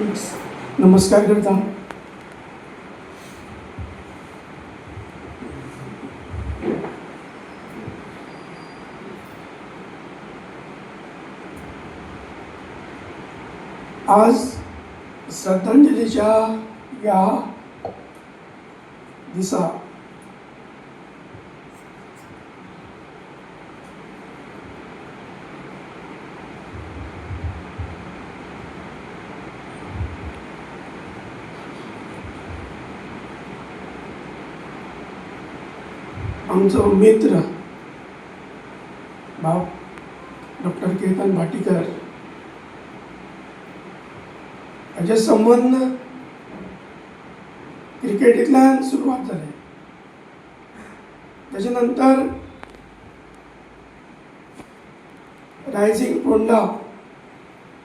नमस्कार करता. आज श्रद्धांजलीच्या ह्या दिसा आमचो मित्र बाब डॉक्टर केतन भाटीकर हाजे संबंद क्रिकेटींतल्यान सुरवात जाले. ताजे नंतर रायझींग फोंडा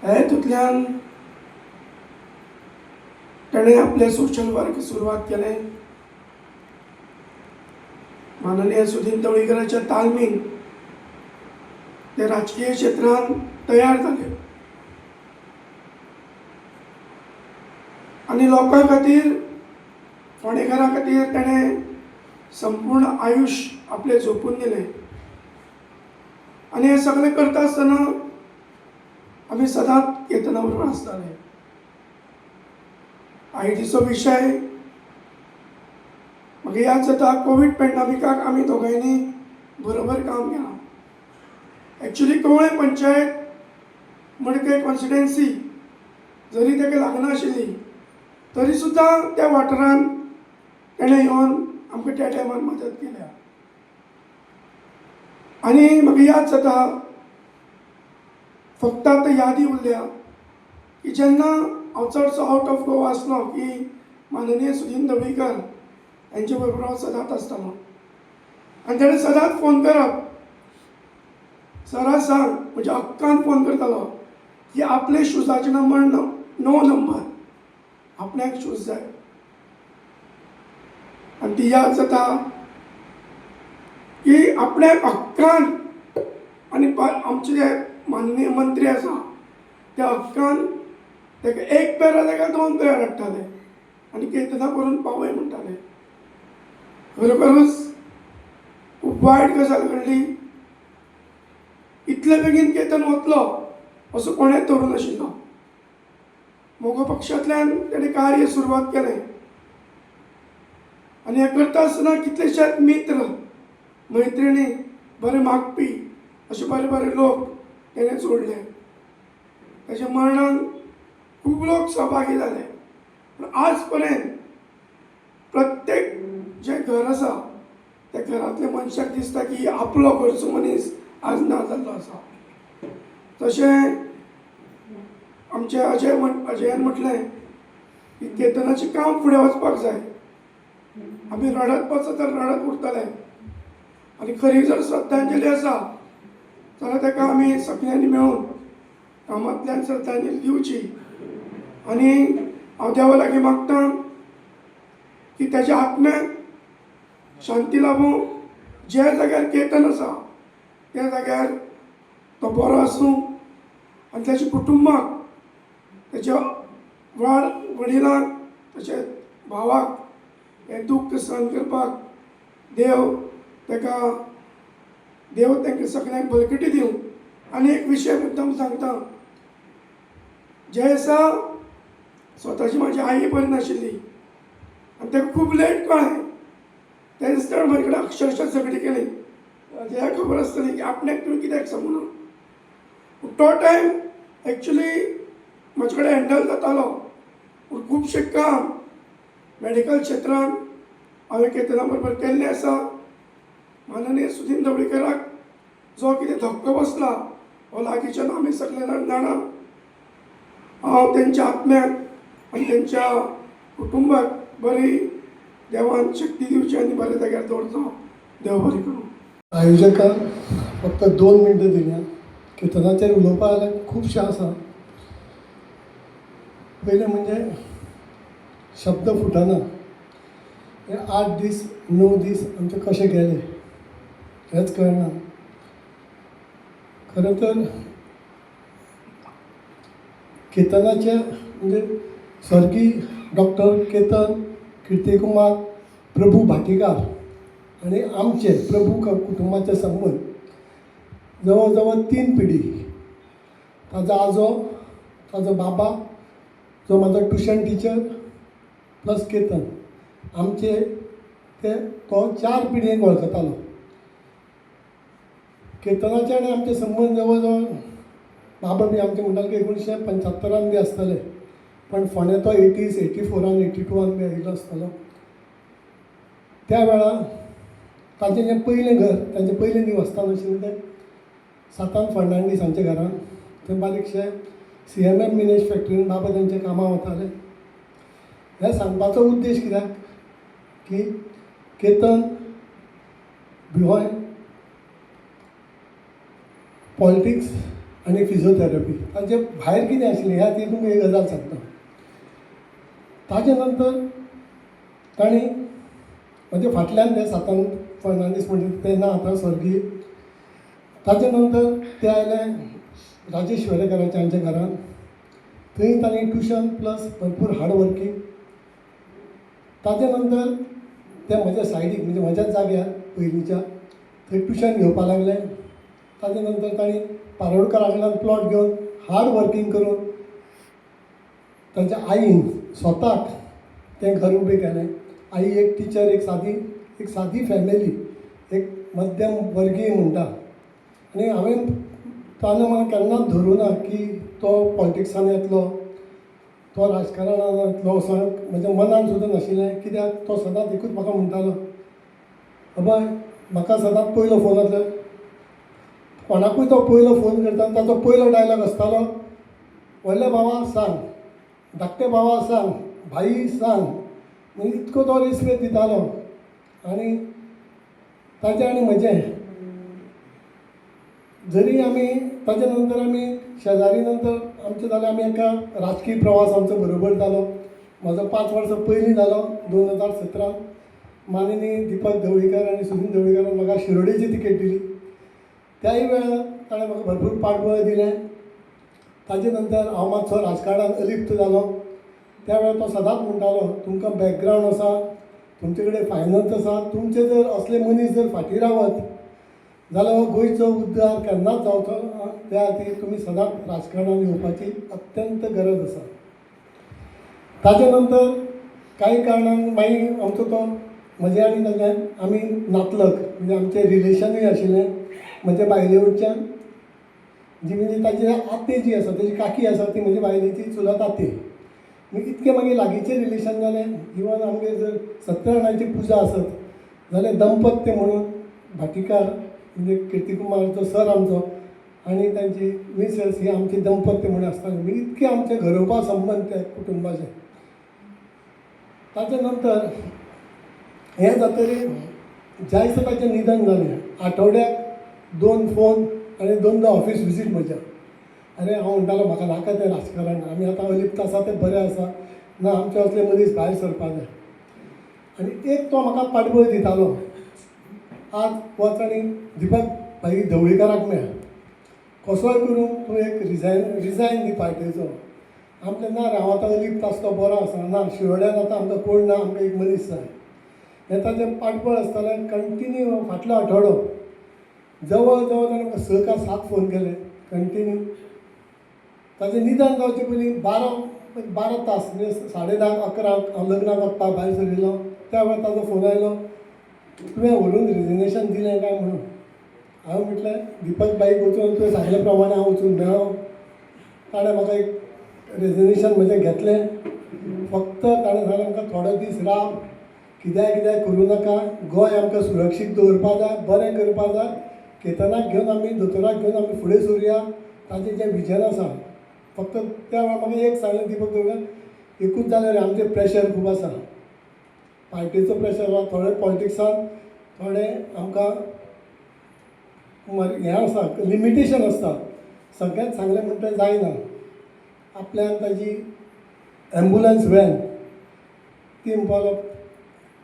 ह्या हेतूंतल्यान ताणें आपलें सोशल वर्क सुरवात केलें. माननीय सुदीन ढवळीकराच्या तालमीन ते राजकीय क्षेत्रांत तयार जाले आनी लोकां खातीर, फोंडेकारां खातीर ताणें संपूर्ण आयुश्य आपलें झोपून दिलें. आनी हें सगळें करता आसतना आमी सदांच केतना बरोबर आसताले. आयटीचो विशय म्हाका याद जाता, कोवीड पेंडमिकाक आमी दोगांयनी बरोबर काम केलां. एक्चुली कवळें पंचायत मडकय कॉन्स्टिट्युएन्सी जरी ताका लागनाशिल्ली तरी सुद्दां त्या वाठारान तेणें येवन आमकां त्या टायमार मदत केल्या. आनी म्हाका याद जाता, फक्त आतां यादी उरल्या की जेन्ना हांव चडसो आवट ऑफ गोवा आसलो की माननीय सुदीन ढवळीकर हेंचे बरोबर हांव सदांच आसतालो आनी ताणें सदांच फोन करप, सरा सांग, म्हज्या हक्कान फोन करतालो की आपले शुजाचे नंबर 9 नंबर, आपल्याक शूज जाय. आनी ती याद जाता की आपल्या हक्कान आनी आमचे जे माननीय मंत्री आसा त्या हक्कान ताका एक पेर ताका 2 पेर हाडटाले आनी केतना करून पावय म्हणटाले. खरोखरूच खूब वायट गजाल घडली. इतले बेगीन केतन वतलो असो कोणेंच धरूं नाशिल्लो. मगो पक्षांतल्यान ताणें कार्य सुरवात केलें आनी हें करता आसतना कितलेशेच मित्र मैत्रिणी बरे मागपी अशे बरे बरे लोक ताणें जोडले. ताच्या मरणान खूब लोक सहभागी जाले. पूण आज पर्यंत प्रत्येक जें घर आसा त्या घरांतल्या मनशाक दिसता की आपलो घरचो मनीस आज ना जाल्लो आसा. तशें आमचे अजयान म्हटलें की केतनाचें काम फुडें वचपाक जाय. आमी रडत बसत तर रडत उरतले आनी खरी जर श्रद्धांजली आसा जाल्यार ताका आमी सगळ्यांनी मेळून कामांतल्यान श्रद्धांजली दिवची. आनी हांव देवा लागीं मागता की ताच्या आत्म्याक शांती लाभूं. ज्या जाग्यार केतन आसा त्या जाग्यार तो बरो आसूं आनी ताच्या कुटुंबाक, ताच्या वडिलांक, तशेंच भावाक हें दुख्ख सहन करपाक देव ताका, देव तांकां सगळ्यांक बळकटी दिवं. आनी एक विशय मुद्दम सांगता, जे आसा स्वताची म्हाजी आई बरी नाशिल्ली आनी ताका खूब लेट कळ्ळें. त्या दिसा ताणें म्हजे कडेन अक्षरशः झगडी केली. तेका खबर आसतली की आपल्याक तुवें कित्याक सांगूना. पूण तो टायम एक्चुली म्हजे कडेन हँडल जातालो, पूण खुबशें काम मेडिकल क्षेत्रान हांवें केतना बरोबर केल्लें आसा. माननीय सुदीन ढवळीकराक जो कितें धक्को बसला हो लागींच्यान आमी सगळे जाण जाणा. हांव तेंच्या आत्म्याक आनी तेंच्या कुटुंबाक बरी देवान शक्ती दिवची आनी बऱ्या जाग्यार दवरचो. देव बरें करूं. आयोजकांक फक्त 2 मिनटां दिल्या. केतनाचेर उलोवपा जाल्यार खुबशें आसा. पयलें म्हणजे शब्द फुटना. हे 8 दीस 9 दीस आमचे कशे गेले हेंच कळना. खरें तर केतनाच्या म्हणजे स्वर्गीय डॉक्टर केतन किर्तीकुमार प्रभू भाटीकार आनी आमचे प्रभू कुटुंबाचे संबंद जवळ जवळ 3 पिढी. ताजो आजो, ताजो बाबा जो म्हाजो ट्युशन टिचर प्लस केतन, आमचे ते तो 4 पिढयेक वळखतालो. केतनाचे आनी आमचे संबंद जवळ जवळ बाबा बी आमचे म्हणटाले की 1975 बी आसतले, पण फोंड्या तो 80s 84 82 बी आयिल्लो आसतलो. त्या वेळार ताचें जें पयलें घर, तांचें पयलें निवासस्थान आशिल्लें तें सातान फर्नांडीस हांच्या घरान. थंय बारीकशें CMM मिनेज फॅक्टरीन बाबा तेंच्या कामां वताले. हें सांगपाचो उद्देश कित्याक की केतन बिहोय पॉलिटिक्स आनी फिजियोथेरपी ताचे भायर कितें आशिल्लें ह्या खातीर तुमकां एक गजाल सांगता. ताजे नंतर तांणी म्हणजे फाटल्यान ते सातान फर्नांडीस म्हणजे ते ना आतां स्वर्गीय. ताजे नंतर ते आयले राजेश वेरेकराच्या हांच्या घरान. थंय तांणी ट्युशन प्लस भरपूर हार्ड वर्कींग. ताजे नंतर ते म्हज्या सायडीक म्हणजे म्हज्याच जाग्यार पयलींच्या थंय ट्युशन घेवपाक लागले. ताजे नंतर तांणी पारोडकरा कडल्यान प्लॉट घेवन हार्ड वर्कींग करून तांच्या आईन स्वताक तें घर उबें केलें. आई एक टिचर, एक सादी फॅमिली, एक मध्यम वर्गीय म्हणटा. आनी हांवें ताणें म्हाका केन्नाच धरूं ना की तो पॉलिटिक्सान येतलो, तो राजकारणान येतलो असो म्हज्या मनान सुद्दां नाशिल्लें. कित्याक तो सदांच एकूच म्हाका म्हणटालो, अभय म्हाका सदांच पयलो फोन येतलो. कोणाकूय तो पयलो फोन करता आनी ताचो पयलो डायलॉग आसतालो, व्हडले भावा सांग, धाकटे भावा सांग, भाई सांग. म्हणजे इतको तो रेस्पेद दितालो. आनी ताचें आनी म्हजें जरी आमी ताजे नंतर आमी शेजारी नंतर आमचें जालें, आमी एका राजकीय प्रवास आमचो बरोबर जालो. म्हजो 5 वर्सां पयलीं जालो 2017 माननीय दीपक ढवळीकर आनी सुनील ढवळीकरान म्हाका शिरोडेची तिकेट दिली. त्याय वेळार ताणें म्हाका भरपूर पाठबळ दिलें. ताजे नंतर हांव मातसो राजकारणान अलिप्त जालो. त्या वेळार तो सदांच म्हणटालो, तुमकां बॅकग्रावंड आसा, तुमचे कडेन फायनान्स आसा, तुमचे जर असले मनीस जर फाटीं रावत जाल्यार हो गोंयचो उद्धार केन्नाच जावचो ना. त्या खातीर तुमी सदांच राजकारणान येवपाची अत्यंत गरज आसा. ताजे नंतर कांय कारणान मागीर आमचो तो म्हजें आनी ताजें आमी नातलग म्हणजे आमचें रिलेशनूय आशिल्लें. म्हज्या बायले वटच्यान जी म्हणजे ताजी आते जी आसा, ताजी काकी आसा, ती म्हजी बायलेची चुलत आते. मागीर इतकें मागीर लागींचें रिलेशन जालें. इवन आमगेर जर सत्यनारायणाची पुजा आसत जाल्यार दंपत्य म्हणून भाटीकार म्हणजे किर्तीकुमारचो सर आमचो आनी तांची मिसेस ही आमची दंपत्य म्हणून आसताली. मागीर इतकें आमचें घरोवपा संबंद त्या कुटुंबाचे. ताच्या नंतर हें जातकीर ज्या दिसा ताचें निधन जालें, आठवड्याक 2 फोन आनी 2 ऑफीस विजीट म्हज्या. आरे हांव म्हणटालो म्हाका नाका तें राजकारण, आमी आतां अलिप्त आसा तें बरें आसा, ना आमचे असले मनीस भायर सरपाक जाय. आनी एक तो म्हाका पाठबळ दितालो, आज वच आनी दीपक भाई ढवळीकाराक मेळ, कसोय करून तूं एक रिजायन दी पार्टेचो. आमचें ना रे, हांव आतां अलिप्त आसता बरो आसा, ना शिरोड्यान आतां आमकां कोण ना, आमकां एक मनीस जाय. हें ताचें पाठबळ आसतालें कंटिन्यू. फाटलो आठवडो जवळ जवळ ताणें म्हाका 6 का 7 फोन केले कंटिन्यू. ताचें निदान जावचे पयलीं 12 तास म्हणजे 10:30 11 हांव लग्नाक वचपाक भायर सरिल्लो. त्या वेळार ताजो फोन आयलो, तुवें व्हरून रेजिग्नेशन दिलें काय म्हणून. हांवें म्हटलें दीपक बाईक वचून तुवें सांगले प्रमाणे हांव वचून मेळ्ळो. ताणें म्हाका एक रेजिग्नेशन म्हजें घेतलें. फक्त ताणें सांगलें म्हाका थोडो दीस राव, कित्याक कित्याक करूं नाका, गोंय आमकां सुरक्षीत दवरपा जाय, बरें करपा जाय. केतनाक घेवन आमी, दोतोराक घेवन आमी फुडें सरुया, ताचें जें विजन आसा. फक्त त्या वेळार म्हाका एक सांगलें दीपक दवरल्यार, एकूच जालें रे, आमचें प्रेशर खूब आसा, पार्टीचो प्रेशर आसा, थोडे पॉलिटिक्सान थोडे आमकां हें आसा, लिमिटेशन आसता. सगळ्यांत सांगलें म्हणटा जायना. आपल्यान ताजी एम्बुलन्स व्हॅन ती म्हणपाक लागलो,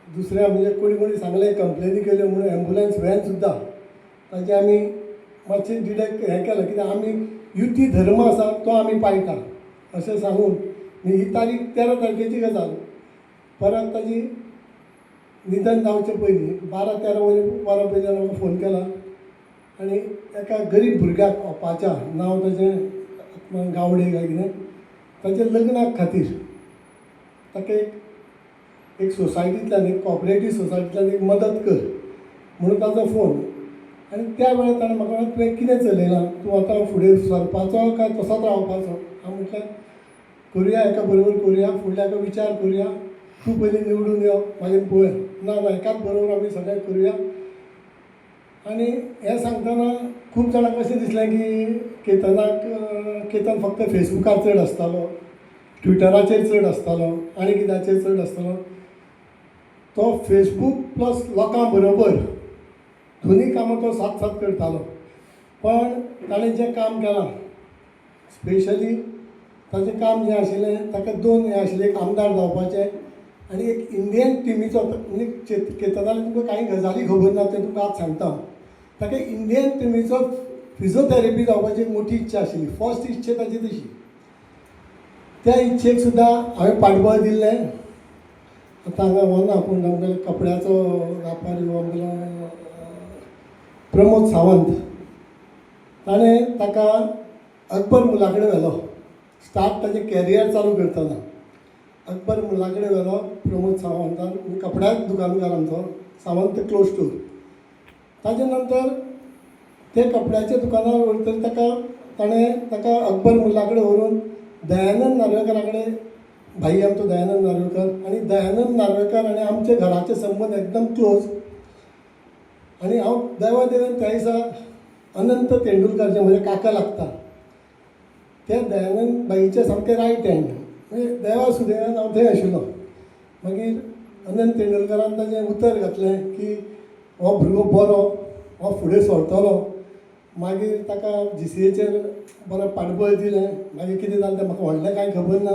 दुसऱ्या म्हणजे कोणी कोणी सांगलें कंप्लेनी केल्यो म्हणून एम्बुलन्स व्हॅन सुद्दां ताजें आमी मातशें डिडॅक्ट हें केलें, कित्याक आमी युती धर्म आसा तो आमी पाळटा अशें सांगून ही तारीख 13 तारखेची गजाल. परत ताजी निधन जावचे पयलीं 12-13 वरां पयलीं म्हाका फोन केला आनी एका गरीब भुरग्याक ओपाच्या, नांव ताजें गावडे काय कितें, ताच्या लग्नाक खातीर ताका एक सोसायटींतल्यान, एक कॉपरेटीव सोसायटींतल्यान एक मदत कर म्हणून ताजो फोन. आनी त्या वेळार ताणें म्हाका म्हणलें, तुवें कितें चलयलां, तूं आतां फुडें सरपाचो काय तसोच रावपाचो? हांव म्हटलें करुया, एका बरोबर करुया, फुडल्या एका विचार करुया, तूं पयलीं निवडून यो मागीर पळोवया. ना ना, एकाच बरोबर आमी सगळें करुया. आनी हें सांगतना खूब जाणांक अशें दिसलें की केतनाक, केतन फक्त फेसबुकार चड आसतालो, ट्विटराचेर चड आसतालो आनी कित्याचेर चड आसतालो. तो फेसबूक प्लस लोकां बरोबर दोनूय कामां तो साथ साथ करतालो. पण ताणें जें काम केलां, स्पेशली ताचें काम जें आशिल्लें, ताका दोन हें आशिल्लें, एक आमदार जावपाचें आनी एक इंडियन टिमीचो. म्हणजे केतनाले तुमकां कांय गजाली खबर ना, तें तुमकां आज सांगता हांव. ताका इंडियन टिमीचो फिजियोथेरपी जावपाची एक मोठी इच्छा आशिल्ली, फर्स्ट इच्छा ताची तशी. त्या इच्छेक सुद्दां हांवें पाठबळ दिल्लें. आतां हांगा हो ना, पूण आमगेलो कपड्याचो व्यापारी हो आमगेलो प्रमोद सावंत, ताणें ताका अकबर मुला कडेन व्हेलो. स्टार्ट ताजें कॅरियर चालू करतना अकबर मुला कडेन व्हेलो प्रमोद सावंतान, कपड्याच दुकानकार आमचो सावंत क्लोथ स्टोर. ताजे नंतर ते कपड्याच्या दुकानार वयतरी ताका ताणें ताका अकबर मुल्ला कडेन व्हरून दयानंद नार्वेकरा कडेन, भाई आमचो दयानंद नार्वेकर, आनी दयानंद नार्वेकर आनी आमचे घराचे संबंद एकदम क्लोज. आनी हांव देवा देवान त्या दिसा अनंत तेंडुलकर जे म्हजे काका लागता, ते दयानंद भाईचे सामके रायट हँड, म्हणजे देवा सुदैवान हांव थंय आशिल्लो. मागीर अनंत तेंडुलकरान ताजें उतर घातलें की हो भुरगो बरो, हो फुडें सरतलो. मागीर ताका जीसीएचेर बरें पाठबळ दिलें. मागीर कितें जालें तें म्हाका व्हडलें कांय खबर ना.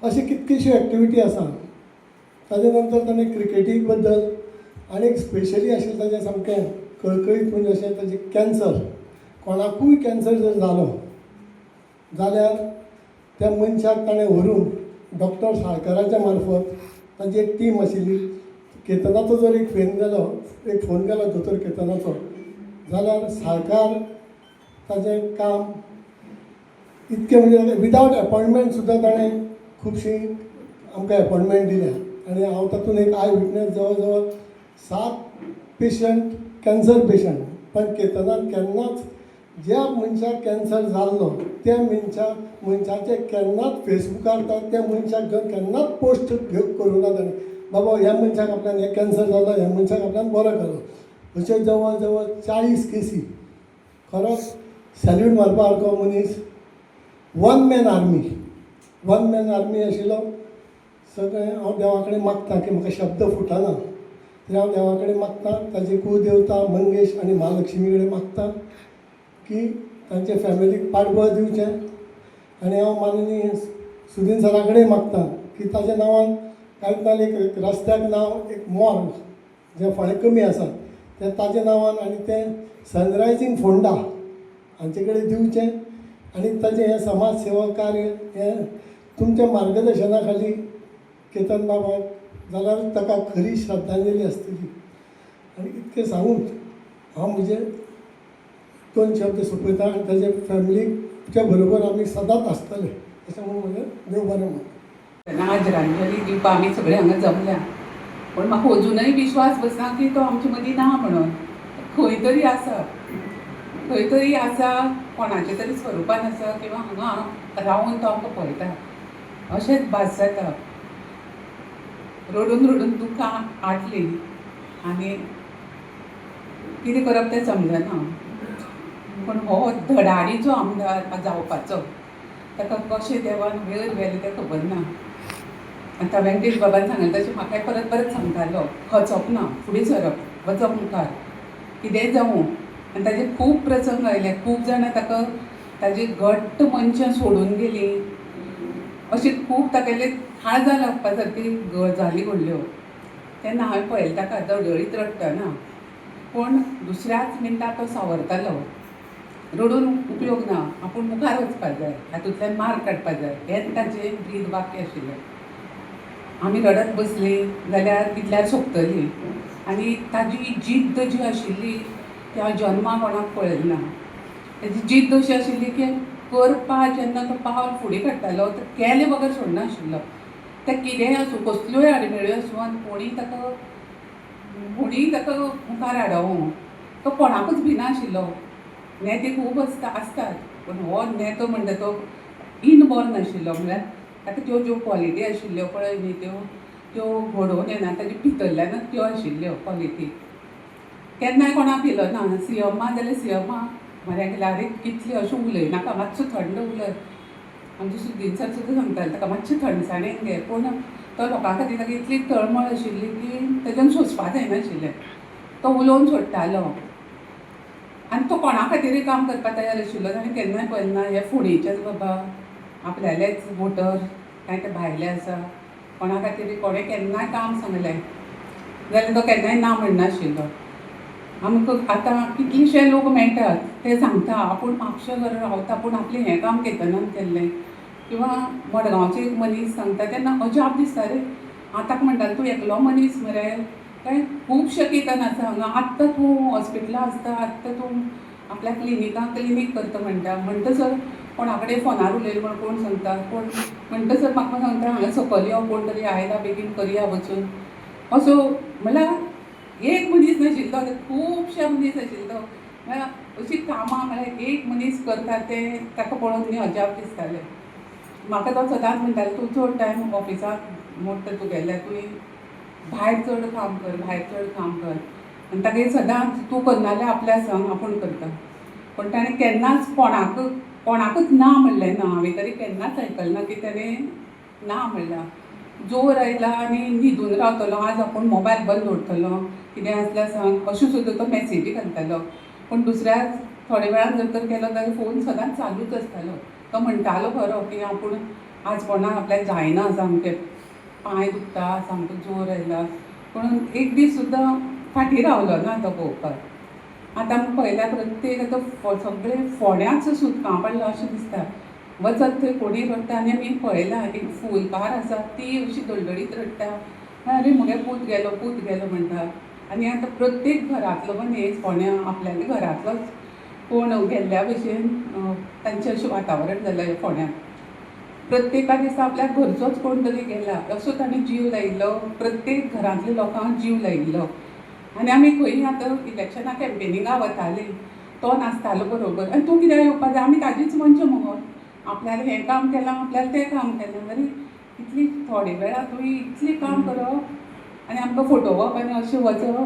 अशी कितलीशी एक्टिविटी आसा. ताजे नंतर ताणें क्रिकेटी बद्दल आनी एक स्पेशली आशिल्लें ताजें सामकें कळकळीत, म्हणजे अशें ताजें कॅन्सर, कोणाकूय कॅन्सर जर जालो जाल्यार त्या मनशाक ताणें व्हरून डॉक्टर साळकराच्या मार्फत, ताजी एक टीम आशिल्ली, केतनाचो जर एक फोन गेलो, एक फोन गेलो दोतोर केतनाचो जाल्यार साळकार ताजें काम इतकें म्हणजे विदावट एपॉयंटमेंट सुद्दां ताणें खुबशीं आमकां एपॉयंटमेंट दिल्या. आनी हांव तातूंत एक I witness, जवळ जवळ 7 पेशंट कॅन्सर पेशंट, पण केतनान केन्नाच ज्या मनशाक कॅन्सर जाल्लो त्या मनशाचे केन्नाच फेसबुकार त्या मनशाक घेवन केन्नाच पोस्ट घेवन करूं ना ताणें, बाबा ह्या मनशाक आपल्यान हें कॅन्सर जालो, ह्या मनशाक आपल्यान बरो केलो. अशें जवळ जवळ 40 केसी. खरोच सॅल्यूट मारपा सारको मनीस. One man army, one man army आशिल्लो. सगळें हांव देवा कडेन मागता की म्हाका शब्द फुटना, तरी हांव देवा कडेन मागता, ताजी कुळदेवता मंगेश आनी महालक्ष्मी कडेन मागता की तांचे फॅमिलीक पाठबळ दिवचें. आनी हांव माननीय सुदीन सरा कडेन मागता की ताज्या नांवान कांयच नाजाल्यार एक रस्त्याक नांव, एक मॉर्ग जें फोंडें कमी आसा तें ताज्या नांवान आनी तें सनरायजींग फोंडा हांचे कडेन दिवचें. आनी ताजें हें समाज सेवा कार्य हें तुमच्या मार्गदर्शना खाली केतन बाबाक जाल्यार ताका खरी श्रद्धांजली आसतली. आनी इतकें सांगून हांव म्हजें 2 शब्द सोंपयता आनी ताजे फॅमिलीच्या बरोबर आमी सदांच आसतले अशें म्हणून म्हजें देव बरें म्हणटा. तेन्ना आदरांजली दिवपा आमी सगळे हांगा जमल्या, पूण म्हाका अजुनूय विश्वास बसना की तो आमचे मदीं ना म्हणून. खंय तरी आसा, खंय तरी आसा, कोणाचे तरी स्वरुपान आसा किंवा हांगा रावून तो आमकां पळयता अशेंच भास जाता. रडून रडून दुकां आटलीं आनी कितें करप तें समजना. पूण हो धडाडीचो आमदार जावपाचो ताका कशें देवान वयर व्हेलें तें खबर ना. आतां वेंकटेश बाबान सांगलें तशें म्हाकाय परत परत सांगतालो, खचप ना, फुडें सरप, वचप मुखार, कितेंय जावूं. आनी ताजे खूब प्रसंग आयले, खूब जाणां ताका ताजी घट्ट मनशां सोडून गेलीं, अशी खूब तागेले काळजां लागपा सारकी गजाली घडल्यो. तेन्ना हांवें पळयलें ताका धडधडीत रडटना, पूण दुसऱ्याच मिनटाक तो सावरतालो. रडून उपयोग ना, आपूण मुखार वचपाक जाय, हातूंतल्यान मार्ग काडपाक जाय, हेंच ताचें ब्रीद वाक्य आशिल्लें. आमी रडत बसलीं जाल्यार तितल्यार सोंपतली. आनी ताजी जिद्द जी आशिल्ली ती हांव जन्मा कोणाक पळयली ना. ताजी जिद्द अशी आशिल्ली की करपा जेन्ना तो पावल फुडें काडटालो तो केले बगर सोडनाशिल्लो. तें कितेंय आसूं, कसल्योय आडमेळ्यो आसूं, आनी कोणीय ताका मुखार आडावूं, तो कोणाकूच भिनाशिल्लो. नेते खूब आसतात पूण हो नेतो म्हणटा तो इनबॉर्न आशिल्लो. म्हळ्यार ताका त्यो ज्यो क्वॉलिटी आशिल्ल्यो पळय न्ही, त्यो त्यो घडोवन येना, ताजे भितरल्यानच त्यो आशिल्ल्यो क्वॉलिटी. केन्नाय कोणाक भिलो ना. सीएमा जाल्यार सीएमा म्हऱ्या गेल्यार, आरे कितली अशें उलयनाका, मातसो थंड उलय. आमचे सुदीन सर सुद्दां सांगताले ताका, मातशें थंडसाणेन घे. पूण तो लोकां खातीर ताका इतली तळमळ आशिल्ली की ताच्यान सोंसपा जायनाशिल्लें. तो उलोवन सोडटालो आनी तो कोणा खातीरय काम करपाक तयार आशिल्लो. ताणें केन्नाय पळयलें ना हे फोंडेचेच बाबा, आपल्यालेच वोटर काय ते भायले आसा. कोणा खातीर कोणें केन्नाय काम सांगलें जाल्यार तो केन्नाय ना म्हणनाशिल्लो. आमकां आतां कितलेशे लोक मेळटात, ते सांगता आपूण म्हापशा घर रावता पूण आपलें हें काम केतनान केल्लें, किंवां मडगांवचे एक मनीस सांगता तेन्ना अजाप दिसता, रे आतां म्हणटाले तूं एकलो मनीस मरे, काय खुबशे केतन आसा हांगा, आत्तां तूं हॉस्पिटलां आसता, आत्तां तूं आपल्या क्लिनिकाक क्लिनीक करता म्हणटा. म्हणटा सर कोणा कडेन फोनार उलयलें म्हण कोण सांगता, कोण म्हणटा सर म्हाका सांगता हांगा सकयल यो, कोण तरी आयला, बेगीन करया वचून. असो म्हणल्यार एक मनीस नाशिल्लो, खुबशे मनीस आशिल्लो. म्हळ्यार अशीं कामां म्हळ्यार एक मनीस करता तें ताका पळोवन न्ही अजाप दिसतालें म्हाका. तो सदांच म्हणटालो, तूं चड टायम ऑफिसाक मोडटा तुगेलें, तुवें भायर चड काम कर, भायर चड काम कर. आनी तागे सदांच तूं करना जाल्यार आपल्या सांग, आपूण करता. पूण ताणें केन्नाच कोणाक कोणाकूच ना म्हणलें ना. हांवें तरी केन्नाच आयकलें ना की ताणें ना म्हणलां. जोर आयला आनी न्हिदून रावतलो, आज आपूण मोबायल बंद दवरतलो, कितें आसल्यार सांग अश्यो सुद्दां तो मॅसेजी घालतालो. पूण दुसऱ्या थोड्या वेळान जर तर केलो जाल्यार फोन सदांच चालूच आसतालो. तो म्हणटालो खरो की आपूण आज कोणाक आपल्याक जायना, सामकें पांय दुखता, सामको जोर आयला, पूण एक दीस सुद्दां फाटीं रावलो ना तो पळोवपाक. आतां आमी पळयल्यार प्रत्येक आतां सगळे फोंड्याच सुतकां पडलां अशें दिसता. वचत थंय कोणूय रडटा. आनी आमी पळयलां, एक फुलकार आसा ती अशी दळदळीत रडटा, अरे म्हगे पूत गेलो, पूत गेलो म्हणटा. आनी आतां प्रत्येक घरांतलो मनीस फोंड्यां आपल्याल्या घरांतलोच कोण गेल्ल्या भशेन तांचें अशें वातावरण जालां फोंड्यांत. प्रत्येका दिसा आपल्या घरचोच कोण तरी गेला असो ताणें जीव लायिल्लो, प्रत्येक घरांतल्या लोकांक जीव लायिल्लो. आनी आमी खंय आतां इलेक्शना कॅम्पेनिंगा वतालीं, तो नासतालो बरोबर. आनी तूं कित्याक येवपा जाय, आमी ताजीच मनशां मगो, आपल्यालें हें काम केलां, आपल्यालें तें काम केलां. आरे इतली थोडे वेळार तुवें इतलें काम करप आनी आमकां फटोवप आनी अशें वचप,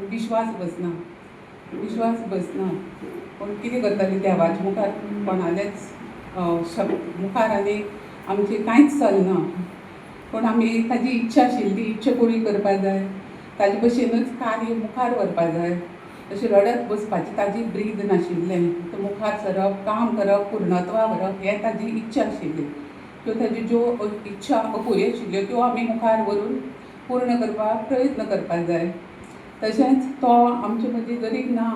विश्वास बसना, विश्वास बसना. पूण कितें करतलीं, देवाच्या मुखार कोणालेच मुखार आनी आमचें कांयच चलना. पूण आमी ताजी इच्छा आशिल्ली ती इच्छा पुरी करपा जाय, ताजे भशेनूच कार्य मुखार व्हरपा जाय. अशें रडत बसपाची ताजी ब्रीद नाशिल्लें. तो मुखार सरप, काम करप, पूर्णत्वा व्हरप हें ताजी इच्छा आशिल्ली. त्यो ताज्यो ज्यो इच्छा अपुऱ्यो आशिल्ल्यो त्यो आमी मुखार व्हरून पूर्ण करपाक प्रयत्न करपाक जाय. तशेंच तो आमचे मदीं जरी ना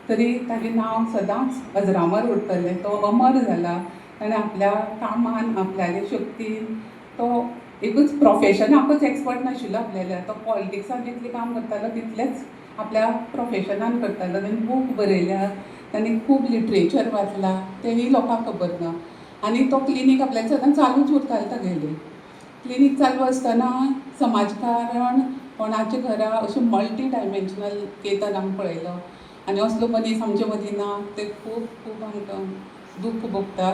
तरी ताजें नांव सदांच अजरामर उरतलें. तो अमर जाला. ताणें आपल्या कामान, आपल्याले शक्तीन, तो एकूच प्रोफेशनाकूच एक्सपर्ट नाशिल्लो आपल्याल्या, तो पॉलिटिक्सान जितलें काम करतालो तितलेंच आपल्या प्रोफेशनान करतालो. ताणें बूक बरयल्या, ताणें खूब लिटरेचर वाचलां, तेंय लोकांक खबर ना. आनी तो क्लिनीक आपल्याले सदांच चालूच उरतालें. तागेलें क्लिनीक चालू आसतना समाजकारण, कोणाच्या घरा अशें मल्टी डायमेन्शनल केतन आमी पळयलो. आनी असलो मनीस आमचे मदीं ना, तें खूब खूब आमकां दूख भोगता.